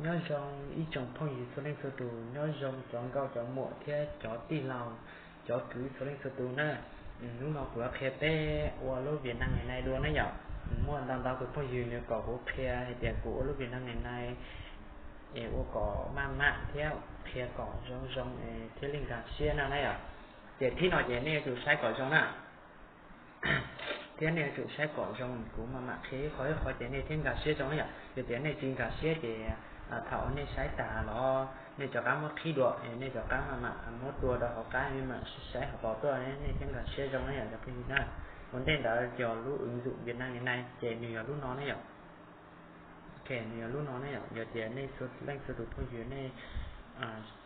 Nyob zoo ib tsoom phooj ywg txhua leej txhua tus, nyob zoo cov nkauj cov muam thiab cov tij laug, cov kwv txhua leej txhua tus na. Hnub no kuv yuav qhia peb ua lub Việt Nam ngày nay dua na yom. Muaj ntau ntau tus phooj ywg nws kom kuv qhia hais tias kuv ua lub Việt Nam ngày nay es ua kom maj mam thiab qhia kom zoo zoo thiaj li nkag siab no na yom. Ces thib no ces nej yuav tsum saib kom zoo na. Thiab nej yuav tsum saib kom zoo, kuv maj mam qhia ib qho ib qho ces nej thiaj nkag siab zoo na yom. Yog tias nej tsis nkag siab ces thaum nej saib tas los nej rov qab muab qhib dua, nej rov qab maj mam muab tua rau hauv qab, maj mam saib hauv paus tuaj, nej thiaj nkag siab zoo na yom cov phooj ywg na. Ua ntej ntawd yog lub ứng dụng Việt Nam ngày nay ces nws yog lub no na yom. Ok, nws yog lub no ne yom. Yog tias nej txhua leej txhua tus phooj ywg nej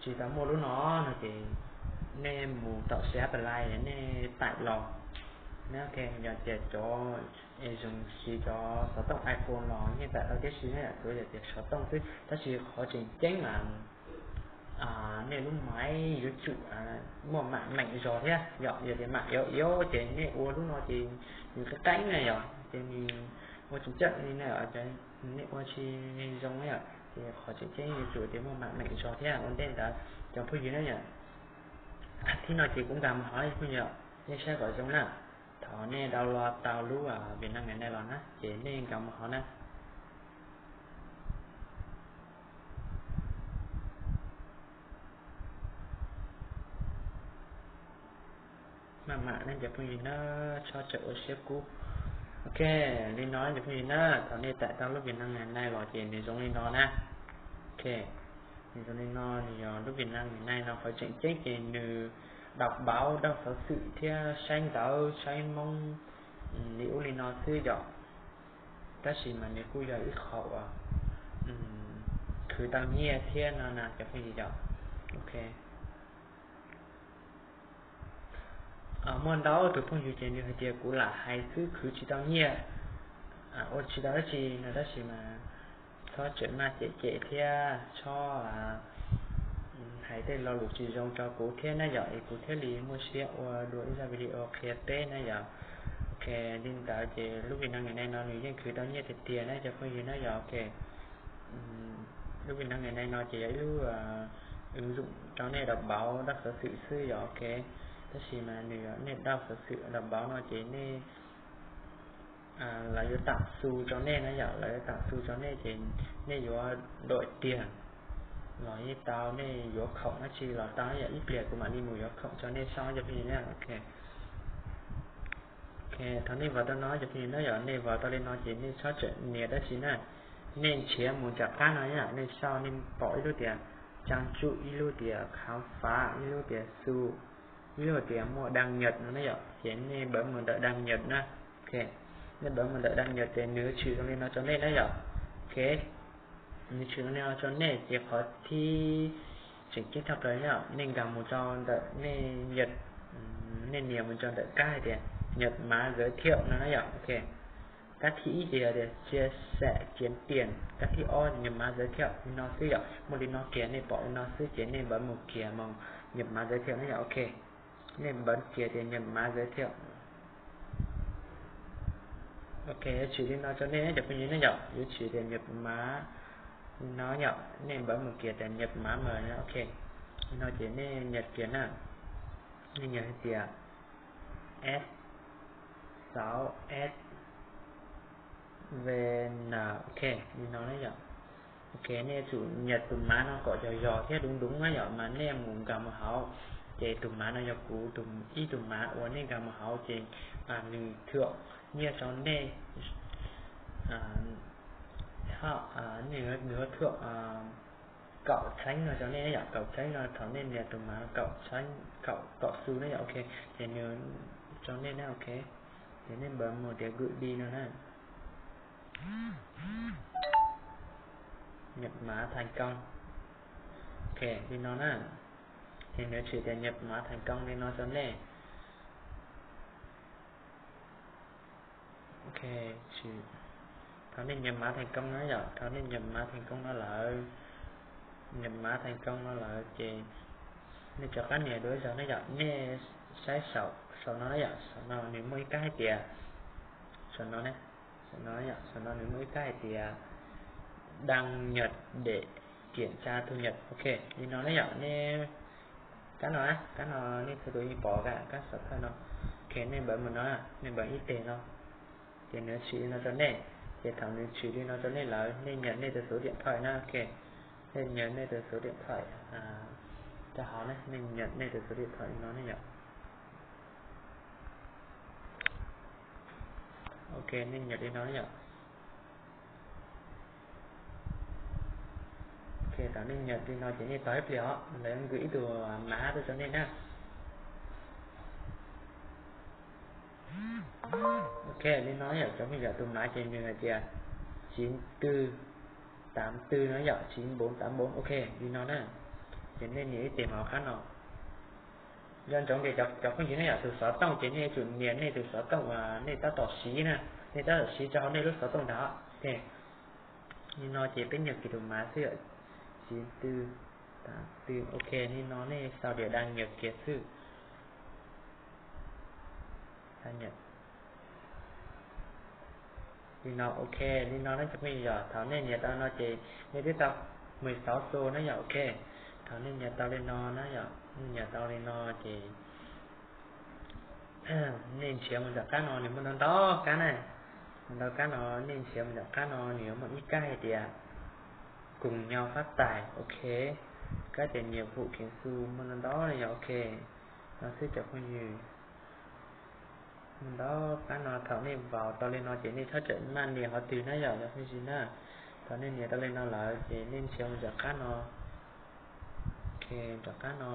tsis tau muaj lub no no ces nej mus tom App Store nej tải los. Ok, yog tias cov es zoo siv cov xov tooj iPhone los yeej tải tau tib si ne yom, tsuav yog tias xov tooj xwb, tab sis qhov tseem ceeb mas nej lub máy yuav tsum muaj mạng mạnh zog thiab yom. Yog tias mạng yếu yếu ces nej ua lub no ces nws qeeb qeeb na yom, ces nws ua tsis txawj li na yom, nej ua tsis zoo na yom. Ces qhov tseem ceeb yuav tsum tias muaj mạng mạnh zog thiab. Ua ntej ntawd cov phooj ywg na yom, thib no ces kuv nkag mus hauv phooj ywg, nej saib kom zoo na. Thaum nej download tau lub Việt Nam ngày nay los na ces nej nkag mus hauv na. Maj mam ne cov phooj ywg na, txhob txawm ua siab kub. Ok, li no cov phooj ywg na, thaum nej tải tau lub Việt Nam ngày nay los ces nws zoo li no na. Ok, nws zoo li no, nws yog lub Việt Nam ngày nay no, qhov tseem ceeb ces nws đọc báo, đọc xov xwm thiab saib ntawv saib Hmoob li ub li no xwb yom. Tab sis mas nws kuj yog ib qho uas khwv tau nyiaj thiab no na cov phooj ywg yom. Ok, muaj ntau tus phooj ywg ces nws hais tias kuv lam hais xwb khwv tsis tau nyiaj, ua tsis tau dab tsi no, tab sis mas txhob tseem maj cem cem thiab txhob hais tej lo lus tsis zoo rau kuv thiab na yom, es kuv thiaj li muaj siab ua dua ib zaj video qhia peb na yom. Ok, li ntawd ces lub Việt Nam ngày nay no nws yeej khwv tau nyiaj tiag tiag na cov phooj ywg na yom. Ok, lub Việt Nam ngày nay no ces yog ib lub ứng dụng rau nej đọc báo, đọc xov xwm xwb yom. Ok, tab sis mas nws yog nej đọc xov xwm đọc báo no ces nej lawv yuav tặng xu rau nej na yom, lawv yuav tặng xu rau nej ces nej yuav đổi tiền los yeej tau, nej yuav khoom dab tsi los tau yom. Ib pliag kuv mam li mus yuav khoom rau nej saib cov phooj ywg na. Ok, thaum nej vào tau no cov phooj ywg na yom, nej vào tau li no ces nej txhob tseem nias dab tsi na. Nej nrhiav mus nram qab no yom, nej sau nej pom ib lub tias trang chủ, ib lub tias khám phá, ib lub tias xu, ib lub tias muaj đăng nhập no na yom, ces nej bấm mus ntawm đăng nhập na. Ok, nej bấm mus ntawm đăng nhập ces nws tshwm zoo li no rau nej na yom. Ok, nws tshwm zoo li no rau nej ces qhov thib tseem ceeb tshaj plaws na yom, nej nkag mus rau ntawm nej, nej nias mus rau ntawm kab hais tias nhập mã giới thiệu no na yom. Ok, kab thib ib ces yog tias chia sẻ kiếm tiền, kab thib ob nhập mã giới thiệu li no xwb yom. Muaj li no kiag, nej pom li no xwb ces nej bấm mus kiag mus nhập mã giới thiệu na yom. Ok, nej bấm kiag tias nhập mã giới thiệu. Ok, yuav tshwm li no rau nej cov phooj ywg na yom, yuav tshwm tias nhập mã li no yom, nej bấm mus kiag tias nhập mã mời no. Ok, li no ces nej nhập kiag na, nej nhập hais tias S sáu S V N. Ok, li no na yom. Ok, nej yuav tsum nhập tus mã no kom yog yog thiab đúng đúng na yom, mas nej mus nkag mus hauv ces tus mã no yog kuv ib tus mã uas nej nkag mus hauv ces nws thưởng nyiaj rau nej, nws thưởng kaum txheeb no rau nej yom. Kaum txheeb no thaum nej nias tus mã kaum txheeb, kaum xu na yom. Ok, ces nws rau nej na. Ok, ces nej bấm mus tias gửi đi no na. Nhập mã thành công. Ok, li no na. Ces nws tshwm tias nhập mã thành công li no rau nej. Ok, thaum nej nhập mã thành công no yom, thaum nej nhập mã thành công no lawm, nhập mã thành công no lawm ces nej rov qab nias dua ib zaug na yom. Nej saib saum no na yom, saum no nws muaj ib kab hais tias, saum no, saum no nws muaj ib kab hais tias đăng nhập để kiểm tra thu nhập. Ok, li no ne yom, nej kab no, kab no nej txhua tus yeej pom kab xov thawj no. Ok, nej npawv mus no, nej npawv ib teg no, ces nws tshwm li no rau nej. Ces thaum nws tshwm li no rau nej lawm, nej nyam nej tus số điện thoại na. Ok, nej nyam nej tus số điện thoại rau hauv ne, nej nyam nej tus số điện thoại li no ne yom. Ok, nej nyam li no ne yom. Ok, thaum nej nyam li no ces nej tos ib pliag os, lawv nkwm ib tug mav tuaj rau nej na. Ok, li no yom, cov phooj ywg, tus mav ces nws hais tias chín tư tám tư no yom, chín bốn tám bốn. Ok, li no na. Ces nej nias ib teg hauv qab no. Nco ntsoov tias cov phooj ywg ne yom, tus xov tooj ces nej yuav tsum nias nej tus xov tooj uas nej tab tom siv na, nej tab tom siv rau hauv nej lub xov tooj ntawd. Ok, li no ces peb nyam kiag tus mav xwb yom, chín tư tám tư. Ok, li no nej sau điểm đăng nhập kiag xwb. Li no, ok, li no na cov phooj ywg, yog thaum nej nias tau no ces nej twb tau mười sáu xu na yom. Ok, thaum nej nias tau li no na yom, nej nias tau li no ces nej nrhiav mus ntawm qab no nws muaj ntau ntau kab na. Ntau kab no, nej nrhiav mus ntawm qab no nws yuav muaj ib kab hais tias cùng nhau phát tài. Ok, kab tias nhiệm vụ kiếm xu, muaj ntau ntau li yom. Ok, no xwb cov phooj ywg. Ntau kab no, thaum nej npaus tau li no ces nej txhob tseem maj nias qhov twg na yom, cov phooj ywg na. Thaum nej nias tau li no lawm ces nej nrhiav mus ntawm qab no. Ok, ntawm qab no.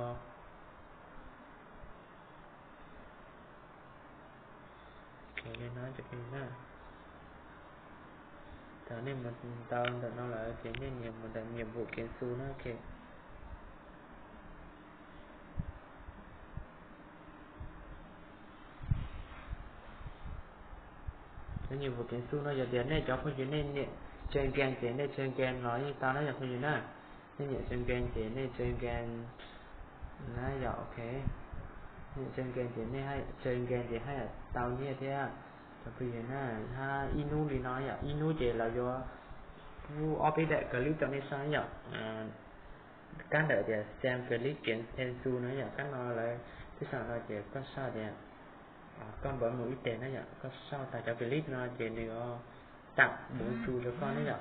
Ok, li no cov phooj ywg na. Thaum nej mus tau ntawm no lawm ces nej nias mus ntawm nhiệm vụ kiếm xu na. Ok, cov nhiệm vụ kiếm xu no yog tias nej cov phooj ywg nej nias chơi game ces nej chơi game los yeej tau na cov phooj ywg na. Nej nias chơi game ces nej chơi game na yom. Ok, nias chơi game ces nej haj, chơi game ces haj yam tau nyiaj thiab cov phooj ywg na. Hab ib hnub li no yom, ib hnub ces lawv yuav pub ob peb daim clip rau nej saib yom. Kab ntawm tias xem clip kiếm thêm xu no yom, kab no lawv twb sau no ces koj sau tias koj npawv mus ib teg na yom, koj sau tag cov clip no ces nws yuav tặng bốn xu rau koj ne yom.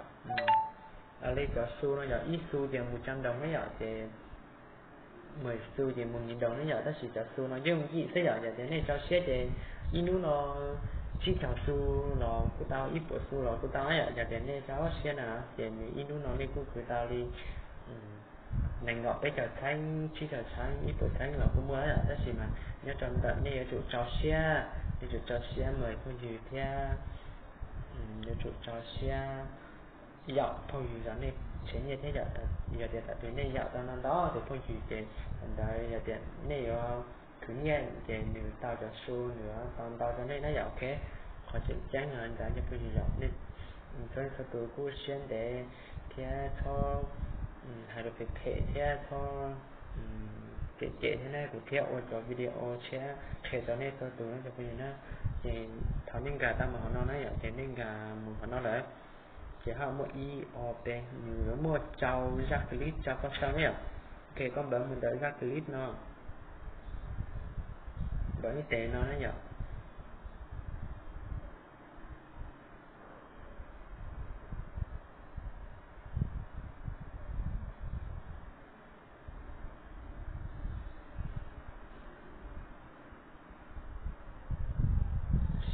Li cov xu no yog ib xu ces một trăm đồng ne yom, ces mười xu ces một nghìn đồng ne yom, tab sis cov xu no yooj yim xwb yom. Yog tias nej tso siab ces ib hnub no tsib caug xu los kuj tau, ib puas xu los kuj tau yom. Yog tias nej tso siab na ces nws ib hnub no nej kuj khwv tau li nees nkaum peb caug txheeb, tsib caug txheeb, ib puas txheeb los kuj muaj yom. Tab sis mas nyob rau ntawm nej yuav tsum tso siab, yuav tsum tso siab mas phooj ywg thiab yuav tsum tso siab yaum phooj ywg zov nej nrhiav nyiaj thiab yom. Yog tias thaum twg nej yaum tau ntau ntau tus phooj ywg ces ntawd yog tias nej yuav khwv nyiaj ces nws tau cov xu nws yuav tau ntau rau nej na yom. Ok, qhov tseem ceeb no ntawd cov phooj ywg yom, nej txhua leej txhua tus kuj siab ntev thiab txhob hais lus phem phem thiab txhob cem cem thiab na, kuv thiaj ua cov video tshiab qhia rau nej txhua tus na cov phooj ywg na. Ces thaum nej nkag tau mus qhov no na yom, ces nej nkag mus qhov no lawm ces ho muaj ib ob peb, nws yuav muaj rau zaj clip rau koj saib ne yom. Ok, koj npawv mus ntawm zaj clip no, npawv ib teg no na yom.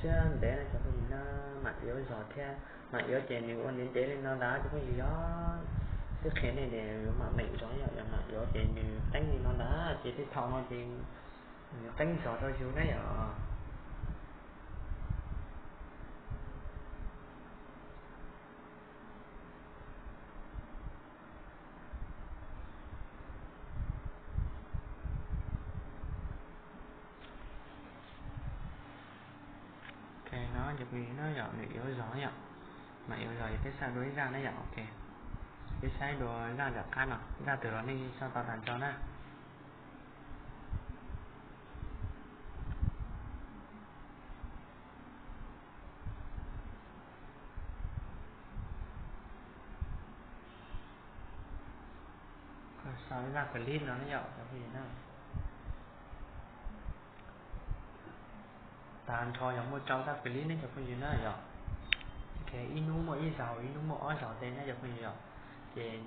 Siab ntev no cov phooj ywg na, mam yuav zog thiab. Mam yuav ces nws ua ntev ntev li no ntag cov phooj ywg, yog twb qhia nej tias yuav mam meem zog yom, yog mam yuav ces nws qeeb li no ntag ces tej thaum no ces nws qeeb zog rau yus na yom. Ok, no ces phooj ywg na yom, nws yuav zog yom, mam yuav zog ces peb saib dua ib zaj na yom. Ok, peb saib dua zaj nram qab no, zaj twg los nej sau tau tag nrho na. Sau zaj clip no na yom cov phooj ywg na. Tag nrho yog muaj rau zaj clip ne cov phooj ywg na yom. Ok, ib hnub muaj ib zaug, ib hnub muaj ob zaug tej na cov phooj ywg yom. Ces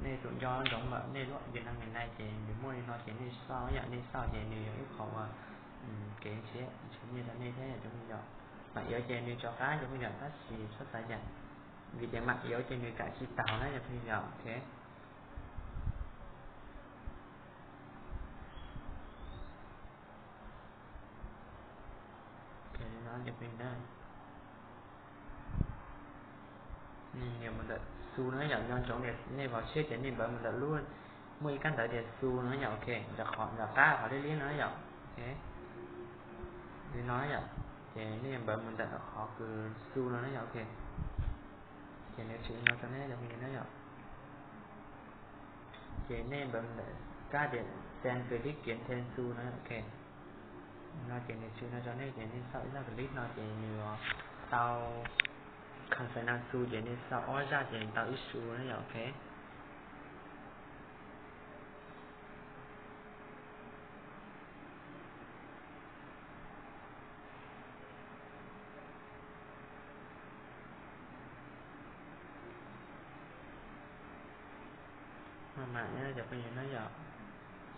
nej tus nco ntsoov lawm, nej lub Việt Nam ngày nay ces nws muaj li no ces nej xauj yom, nej xauj ces nws yog ib qho uas kev nrhiav nrhiav nyiaj rau nej thiab cov phooj ywg yom. Mam yuav ces nws rov qab cov phooj ywg yom, tab sis txhob xav yam, vim tias mam yuav ces nws kam tsis taug na cov phooj ywg yom. Ok. Ok, no cov phooj ywg na. Nias mus ntawm xu no yom, nco ntsoov tias nej vào siab ces nej npawv mus ntawm lub, muaj ib kab ntawv tias xu no yom. Ok, ntawm qhov ntawm qab qhov liab liab no yom. Ok, li no yom. Ces nej npawv mus ntawm qhov kws xu no na yom. Ok, ces nws tshwm no rau nej cov phooj ywg na yom. Ces nej npawv mus ntawm kab tias send clip kiếm thêm xu no. Ok, no ces nws tshwm no rau nej ces nej xauj ib zaj clip no ces nws tau confirm xu ces nej xauj ob zaj ces tau ib xu na yom. Ok. Maj mam na cov phooj ywg na yom,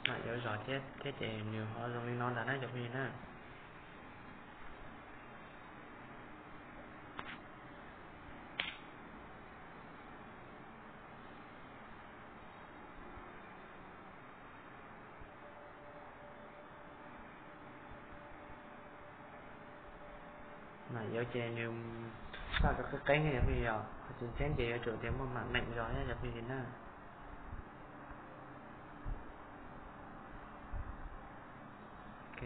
mam yuav zog thiab thiab ces nws ho zoo li no ntag na cov phooj ywg na. Mam yuav ces nws xauj rau qeeb qeeb yom phooj ywg, qhov tseem ceeb ces yuav tsum tias muaj mam meem zog thiab cov phooj ywg na. Ok,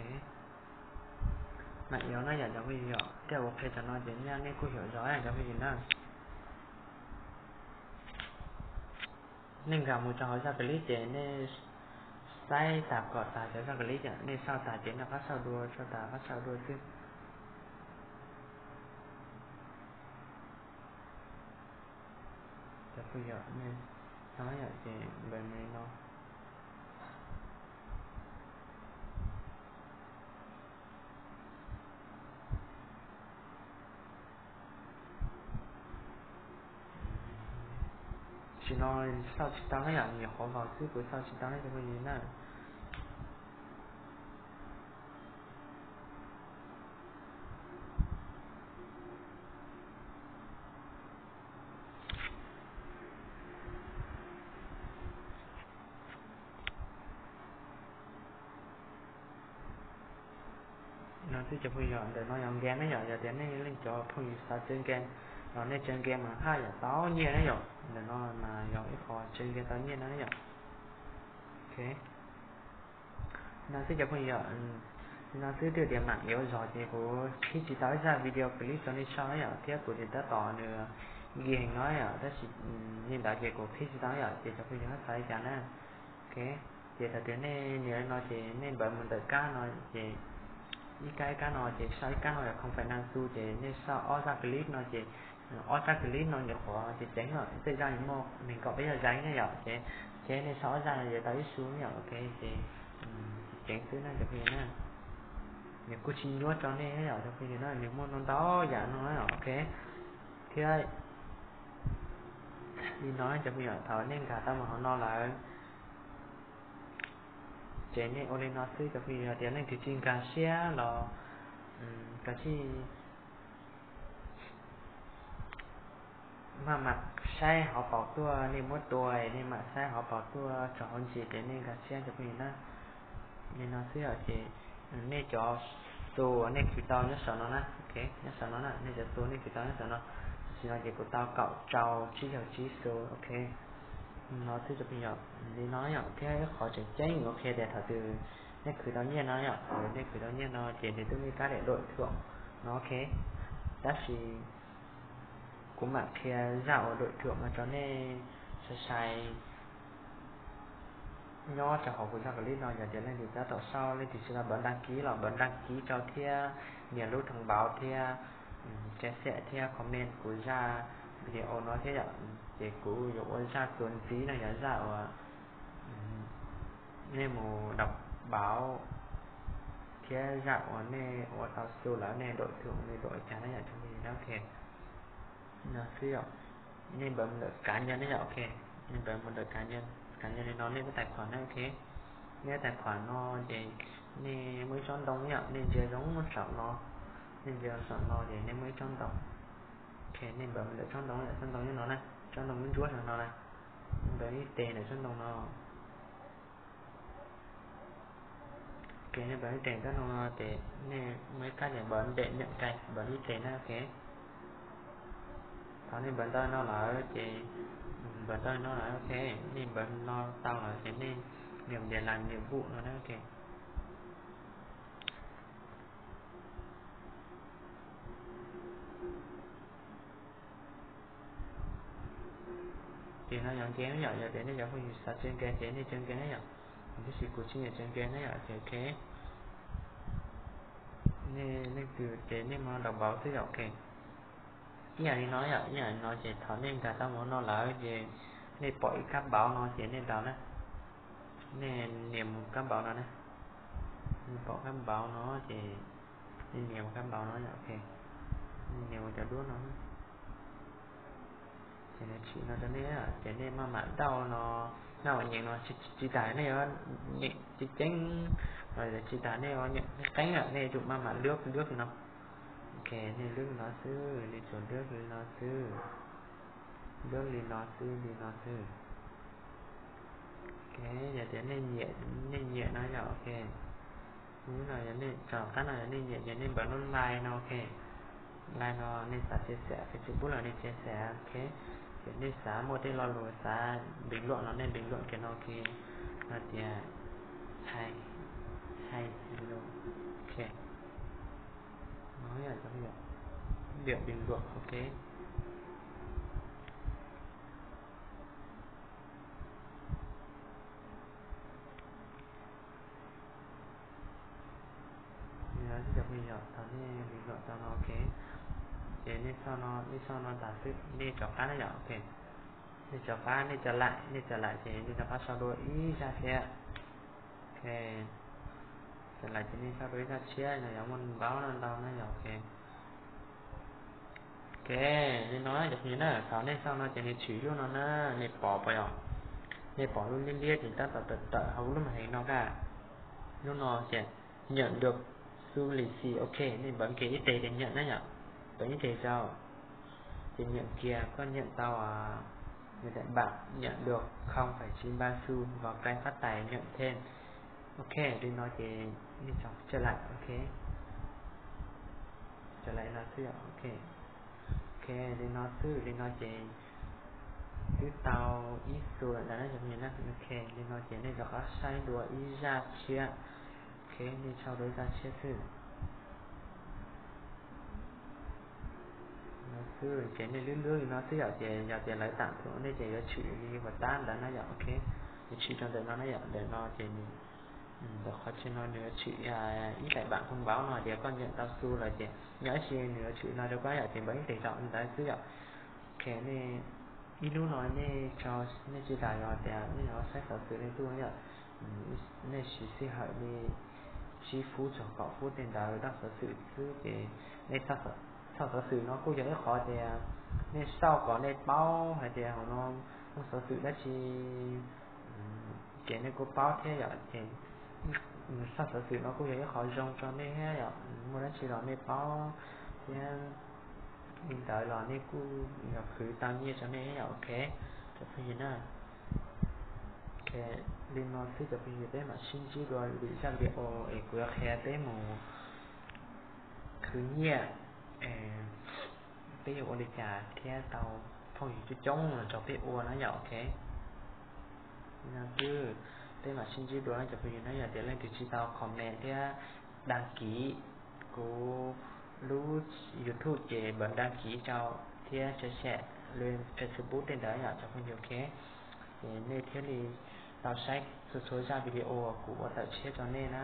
mam yuav na yom cov phooj ywg, thiab ua qhia tam no ces nyaj nej kuj xyaum zog cov phooj ywg na. Nej nkag mus rau hauv zaj clip ces nej saib tas kom tas cov zaj clip, nej xauj tas ces nej rov qab xauj dua, xauj tas rov qab xauj dua xwb. Cov phooj ywg, no yom ces npawv mus li no. Tam sim no xauj tsis tau na yom, nyuam qhuav vau xwb kuv xauj tsis tau na cov phooj ywg na. No xwb cov phooj ywg, ntawm no yog nkees na yom, yog tias nej leej cov phooj ywg xav tsev nkees los nej tsev nkees mas haj yam tau nyiaj na yom. Ntawm no mas yog ib qho tsev nkees tau nyiaj no na yom. Ok, no xwb cov phooj ywg, no xwb twb tias mam yuav zog ces kuv qhib tsis tau ib zaj video clip rau nej saib na yom, thiab kuv ces tab tom nws nkees heev no yom, tab sis li ntawd ces kuv qhib tsis tau yom, ces cov phooj ywg ho xav li cas na. Ok, ces thaum twg nej nias li no ces nej npawv mus ntawm kab no ces ib kab ib kab no ces sau ib kab no yog confirm xu ces nej sau ob zaj clip no ces ob zaj clip no nyuam qhuav ces ceev lawm, tej zaj muaj nees nkaum peb zaj ne yom, ces ces nej sau ob zaj no ces tau ib xu ne yom. Ok, ces ceev xwb na cov phooj ywg na. Nws kuj tsis nyuaj rau nej yom cov phooj ywg na, nws muaj ntau ntau yam no yom. Ok, thiab li no cov phooj ywg, thaum nej nkag tau mus hauv no lawm ces nej ua li no xwb cov phooj ywg, yog tias leej twg tsis nkag siab los kav tsij maj mam saib hauv paus tuaj, nej muab tua nej mam saib hauv paus tuaj tso hauv ntsis ces nej nkag siab cov phooj ywg na. Li no xwb yom, ces nej cov xu uas nej khwv tau nyob saum no na, ok, nyob saum no na, nej cov xu nej khwv tau nyob saum no, tam sim no ces kuv tau kaum rau tsib caug tsib xu, ok. No xwb cov phooj ywg, li no yom, thiab ib qhov tseem ceeb yuav qhia tias thaum twg nej khwv tau nyiaj no yom, thaum nej khwv tau nyiaj no ces nws twb muaj ib kab tias đổi thưởng no, ok. Tab sis kuv mam qhia zaj uas đổi thưởng no rau nej sai sai nyob rau hauv kuv zaj clip no, yog tias leej twg tab tom sau, leej twg tsis tau bấm đăng ký los bấm đăng ký rau thiab nias lub thông báo thiab share thiab comment kuv zaj video no thiab yom, ces kuv yuav ua zaj txuas ntxiv no yog zaj uas nej mus đọc báo thiab zaj uas nej ua tau xu lawm nej đổi thưởng li đổi li cas na yom, cov phooj ywg na, ok. No xwb yom, nej npawb mus ntawm cá nhân na yom, ok. Nej npawb mus ntawm cá nhân, cá nhân li no nej lub tài khoản na, ok. Nej lub tài khoản no ces nej muaj ib tsob ntoo na yom, nej ntsia zoo saum no, nej ntsia saum no ces nej muaj ib tsob ntoo. Ok, nej npawb mus ntawm tsob ntoo, tsob ntoo nyob no na, tsob ntoo ntsuab ntsuab saum no na, npawb ib teg ntawm tsob ntoo no. Ok, nej npawb ib teg tsob ntoo no ces nej muaj ib kab ces npawb để nhận cay, npawb ib teg na, ok. Thaum nej npawb ntawm no lawm ces, npawb ntawm no lawm, ok, nej npawb no tau lawm ces nej nias ntiav làm nhiệm vụ no na, ok. Ces no yog game yom, yog tias nej cov phooj ywg xav chơi game ces nej chơi game na yom. Tab sis kuv tsis nyiam chơi game na yom, ces ok. Nej leej twg ces nej mus đọc báo xwb yom, ok. Ib yam li no yom, ib yam li no ces thaum nej nkag tau mus no lawm ces nej pom ib kab npauv no ces nej ntaus na. Nej nias mus kab npauv no na. Nej pom kab npauv no ces nej nias mus kab npauv no yom, ok. Nej nias mus cov duab no. Ces nws tshwm no rau nej, ces nej maj mam dauj no, naj uas nyeem no tsis tas nej yuav nyeem ceeb ceeb, tsis tas nej yuav nyeem qeeb, nej yuav tsum maj mam lwb lwb li no. Ok, nej lwb li no xwb, nej tsuas lwb li no xwb, lwb li no xwb, li no xwb. Ok, yog tias nej nyiam, nej nyiam no yog ok. Hnub no yog nej tso qab no yog nej nyiam ces nej npawb lub like no, ok. Like no nej xav chia sẻ Facebook los nej chia sẻ, ok. Ces nej xav muaj tej lo lus xav bình luận no nej bình luận kiag no, ok. No tias hay, hay, ok. Điểm bình luận, ok. Li no xwb cov phooj ywg, thaum nej bình luận tau no, ok. Ces nej xauj no, nej xauj no tas xwb nej rov qab na yom, ok. Nej rov qab, nej trở lại, nej trở lại ces nej rov qab sau dua ib zaj thiab. Ok, trở lại ces nej sau dua ib zaj tshiab no yog muaj npaub no ntau na yom, ok. Ok, li no cov phooj ywg na, thaum nej xauj no ces nws tshwm lub no na, nej pom puas yog? Nej pom lub liab liab ces tab tom tawm tawm hauv lub màn hình no na. Lub no ces nhận được xu lì xì, ok, nej npawb kiag ib teg tias nhận na yom, npawb ib teg rau. Ces nhận kiag, koj nhận tau, à, người bạn nhận được không phẩy chín ba xu vào kênh phát tài nhận thêm. Ok, li no ces nej tso trở lại, ok. Trở lại no xwb yom, ok. Ok, li no xwb, li no ces twb tau ib xu lawm ntag na cov phooj ywg na. Ok, li no ces nej rov qab saib dua ib zaj tshiab. Ok, nej sau dua ib zaj tshiab xwb. No xwb, ces nej lwb lwb li no xwb yom, ces yog tias lawv tặng thưởng nej ces yuav tshwm li uas tab ntawd na yom, ok. Yuav tshwm rau ntawm no na yom, ntawm no ces nws, ntawm qhov chaw no nws yuav tshwm ib tài khoản thông báo no tias koj nhận tau xu lawm ces nyob ib si nws yuav tshwm no rau koj yom, ces npawb ib teg rau ntawd xwb yom. Ok, nej ib hnub no nej tso, nej tsis tas yog tias nej yuav saib xov xwm nej tuaj yom, nej siv sij hawm li tsib phút txog kaum phút tej ntawd tso xov xwm xwb ces nej, tso xov xwm no kuj yog ib qhov tias nej xauj kom nej paub hais tias hauv no muaj xov xwm dab tsi, ces nej kuj paub thiab yom. Ces tso xov xwm no kuj yog ib qho zoo rau nej thiab yom, muaj dab tsi los nej paub thiab. Li ntawd los nej kuj yog khwv tau nyiaj rau nej yom, ok, cov phooj ywg na. Ok, li no xwb cov phooj ywg, peb mam sib ntsib dua lwm zaj video es kuv yuav qhia peb mus khwv nyiaj, peb yuav ua li cas thiab tau phooj ywg coob coob los nrog peb ua na yom, ok. Li no xwb, peb mam sib ntsib dua na cov phooj ywg na. Yog tias leej twg tsis tau comment thiab đăng ký kuv lub YouTube ces npawb đăng ký rau thiab share share li Facebook tej ntawd yom cov phooj ywg, ok. Ces nej thiaj li tau saib txhua txhua zaj video kuv ua tawm tshiab rau nej na.